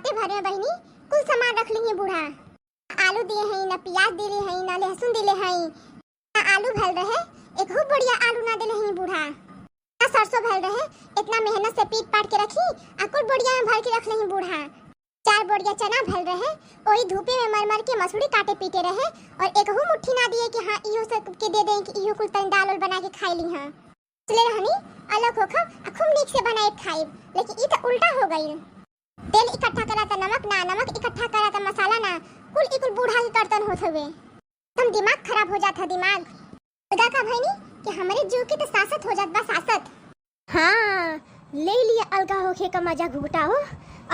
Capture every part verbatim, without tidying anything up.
ते भर में बहिनी कुल सामान रख लिही बूढ़ा। आलू दिए हई, ना पियाज दिले हई, ना लहसुन दिले हई, ना आलू भल रहे, एकहू बोरिया आलू ना दिले हई बूढ़ा। ना सरसों भल रहे, इतना मेहनत से पीट पाट के रखी, आ कुल बोरिया में भर के रख लिही बूढ़ा। चार बोरिया चना भल रहे, ओही धूपे में मर मर के मसूरी काटे पीटे रहे, और एकहू मुट्ठी ना दिए कि हाँ, इहो सबके दे दें कि इहो कुल तनी दाल उल बना के खाई ली हाँ। सोचले रहनी, अलग होखब, आ खूब नीक से बनाए खाइब, लेकिन ई त उल्टा हो गइल। तेल इकट्ठा करा त नमक ना, नमक इकट्ठा करा त मसाला ना, कुल ई कुल बूढ़ा के करतन होत हवे। एकदम दिमाग खराब हो जात ह, दिमाग। खुदा का भइनी कि हमरे जीव के त सासत हो जात बा, सासत। हाँ, ले लिया अलगा होखे का मजा घुघटा हो,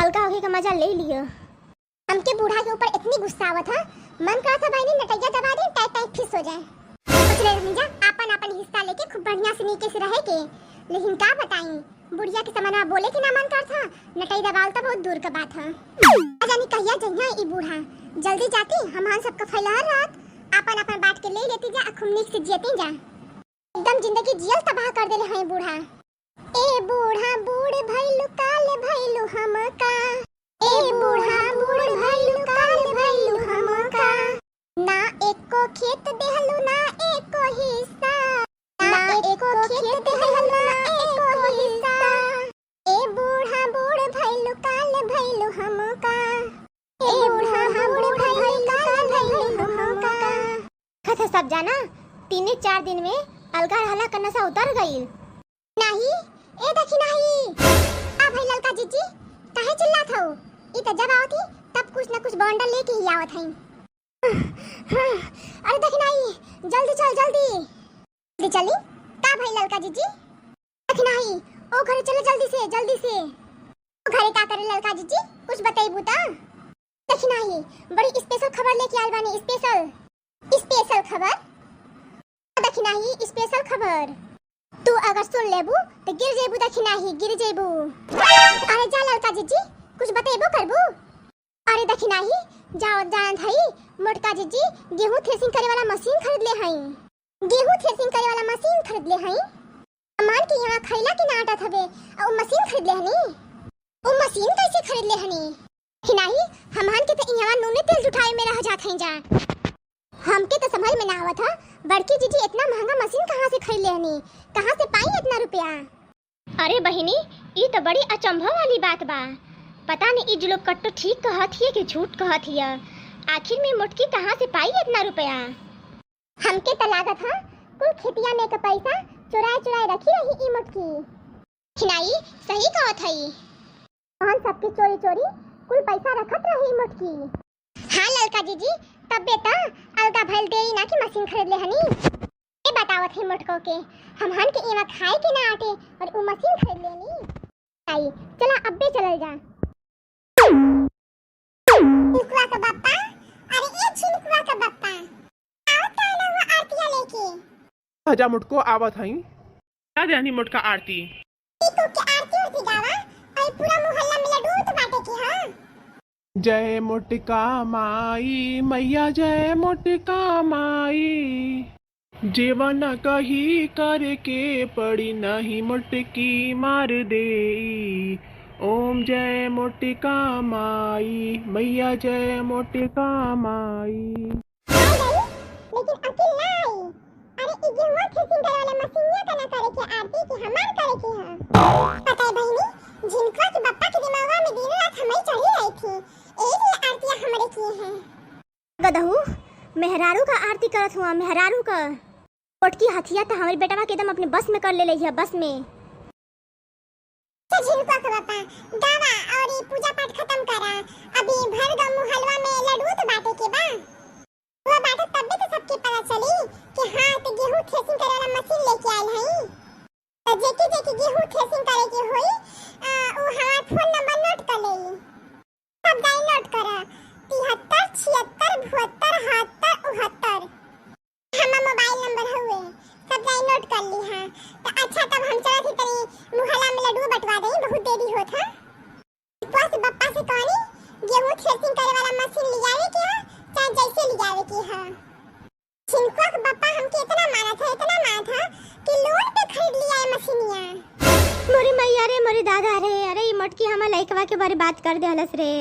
अलगा होखे का मजा ले लिया। हमके बूढ़ा के ऊपर इतनी गुस्सा आवत ह, मन करत ह बहिनी नटैया दबा दे, टाइट टाइट फिस हो जाए। सोचले रहनी जा आपन आपन हिस्सा लेके खूब बढ़िया से नीके से रहे के, लेकिन का बताई, बुढ़िया के समनवा बोले के ना मन करत ह, नटई दबावल त बहुत दूर का बात ह। का जानी कहिया जइहा ई बूढ़ा, जल्दी जाती, हमहन सबका फैलहर रहत, आपन आपन बांट के ले लेती जा, आ खूब नीक से जियती जा। एकदम जिंदगी जियल तबाह कर देले हई बूढ़ा। ए बूढ़ा बूढ़ भइलु काल भइलु हमका, ए बूढ़ा बूढ़ भइलु काल भइलु हमका, ना एको खेत देहलु ना एको हिस्सा, ना एको खेत देहलु ना एको हिस्सा। ए बूढ़ा बूढ़ भइलु काल भइलु हमका, ए बूढ़ा बूढ़ भइलु काल भइलु हमका। देखत ह सब जाना, तीने चार दिन में अलगा रहला का नशा उतर गइल। नाही, ए देखी नाही। का भइल ललका जिज्जी, काहे चिल्लात हऊ? ई त जब आवत ही तब कुछ न कुछ बंडल लेके ही आवत हई। अरे देखी नाही, जल्दी चल, जल्दी। जल्दी चली? का भइल ललका जिज्जी? देखी नाही, ओ घरे चले जल्दी से, जल्दी से। ओ घरे का करे ललका जिज्जी? कुछ बतइबू त? देखी नाही, बड़ी special खबर लेके आइल बानी, special। Special खबर? देखी नाही, special खबर। तू अगर सुन लेबू त गिर जइबू, देखी नाही, गिर जइबू। अरे जा ललका जिज्जी, कुछ बतइबो करबू? अरे देखी नाही, जाओ जानत हई, मोटका जिज्जी गेहूं threshing करे वाला मशीन खरीद ले हई। गेहूं threshing करे वाला मशीन खरीद ले हई। हमहन के यहाँ खइला के ना आटत हवे, आ उ मशीन खरीद ले हनी। उ मशीन कैसे खरीद ले हनी? कि नाही, हमहन के त इहवा नूने तेल जुटाए में रह जात हई जा। हमके त समझ में ना आवत ह, बड़की जिज्जी इतना महंगा मशीन कहाँ से खरीद ले हनी, कहाँ से पाई इतना रुपया? अरे बहिनी, ई त बड़ी अचंभव वाली बात बा। पता नहीं ई जुलुक कट्टो ठीक कहत हिय कि झूठ कहत हिय। आखिर में मोटकी कहाँ से पाई इतना रुपया? हमके त लागत ह, कुल खेतिया में के पैसा चुराए चुराए रखी रही ई मोटकी। खिनाई सही कहत हई। हमहन सबके चोरी चोरी कुल पैसा रखत रही मोटकी। हाँ ललका जिज्जी, तब्बे त अलगा भइल देई ना कि मशीन खरीद ले हनी। ए बतावत है मोटको के, हमहन के इमा खाए के ना आटे और उ मशीन खरीद लेनी। आई, चला अब्बे चलल जा। झिनकुआ के बप्पा, अरे ए झिनकुआ के बप्पा, आवत काहे ना हुआ आरतिया लेके? आजा मोटको, आवत हई। का देहनी मोटका आरती? ई तू के आरती उरती गावा, और पूरा मोहल्ला में लड्डू तो बांटे के, हाँ? जय मोटका माई, मैया जय मोटका माई। जेवन कही करे के पड़ी, नहीं मोटकी मार देई। ओम जय मोटका माई, मैया जय मोटका माई। आ गई, लेकिन अकिल ना आई। अरे, ई गेहुआ threshing करे वाला मशीनिया का ना करे के आरती के हमार करे के ह। पता है बहिनी, झिनकुआ के बप्पा के दिमागवा में दिनों रात हमई चढ़ी रही थी, यही लिए आरतिया हमरे किए हैं। गदहू, मेहरारू का आरती करत हुआ, मेहरारू का। मोटकी हथिया त हमरे बेटवा के एकदम अपने बस में कर ले लई है, बस में। अच्छा झिनकुआ के बप्पा, गावा और ई पूजा पाठ खत्म करा। अभी भर गाँव मुहलवा में लड्डू तो बांटे के बा। वो बांटे तब्बे तो सबके पता चली कि हाँ, तो गेहूं threshing करे वाला मशीन लेके आयल हई। तो जेके जेके गेहूं threshing करे के होई, आ, उ हमार फोन नंबर नोट कर लेई। सब जाई नोट करा, तिहत्तर छिहत्तर बहत्तर हत्तर उहत्तर। हमार मोबाइल नंबर हउए, सब जाई नोट कर ली। हाँ, तो अच्छा, तब हम चलत ही तनी मुहल्ला में लड्डू बंटवा देई, बहुत देरी होत है। बस बप्पा से कहनी, गेहूं threshing करे वाला मशीन लियावे के है, चाहे जैसे लियावे के है। झिनकुआ के बप्पा हमके इतना मारत है, इतना मारत है कि लोन पे खरीद लिया है मशीनिया। मोरी मैया रे, मोरी दादा रे, अरे ई मोटकी हमार लइकवा के बर्बाद कर देहलस रे।